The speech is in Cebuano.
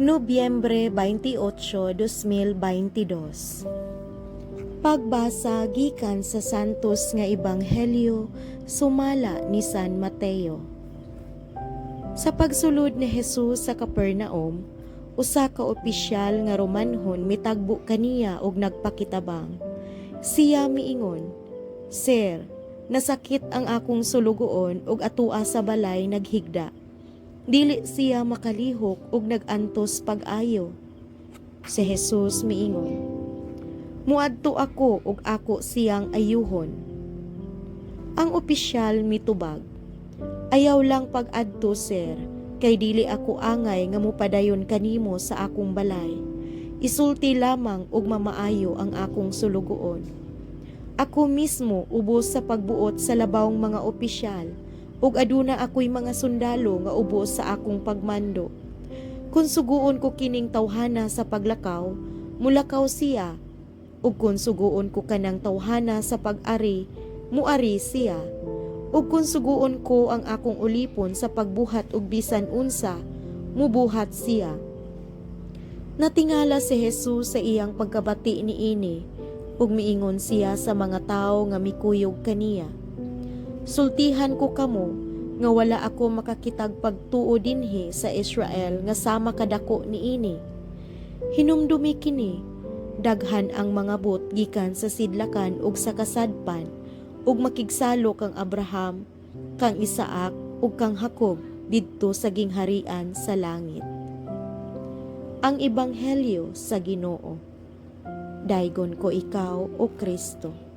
Nobyembre 28, 2022. Pagbasa gikan sa Santos nga Ebanghelyo sumala ni San Mateo. Sa pagsulod ni Jesus sa Capernaum, usa ka opisyal nga Romanhon mitagbo kaniya og nagpakitabang. Siya miingon, "Sir, nasakit ang akong sulugoon ug atua sa balay naghigda. Dili siya makalihok ug nag-antos pag-ayo." Si Jesus miingon, "Muadto ako ug ako siyang ayuhon." Ang opisyal mitubag, "Ayaw lang pag-adto, sir, kay dili ako angay nga mupadayon kanimo sa akong balay. Isulti lamang ug mamaayo ang akong sulugoon. Ako mismo ubos sa pagbuot sa labawng mga opisyal, ug aduna ako'y mga sundalo nga ubos sa akong pagmando. Kung suguon ko kining tawhana sa paglakaw, mulakaw siya, ug kung suguon ko kanang tawhana sa pag-ari, muari siya. Ug kung suguon ko ang akong ulipon sa pagbuhat og bisan unsa, mubuhat siya." Natingala si Jesus sa iyang pagkabati niini, ug miingon siya sa mga tawo nga mikuyog kaniya, "Sultihan ko kamo nga wala ako makakitag pagtuo dinhi sa Israel nga sama kadako niini. Hinumdumi kini, daghan ang mangabot gikan sa sidlakan ug sa kasadpan ug makigsalo kang Abraham, kang Isaac ug kang Jacob didto sa gingharian sa langit." Ang Ebanghelyo sa Ginoo. Daygon ko ikaw, O Kristo.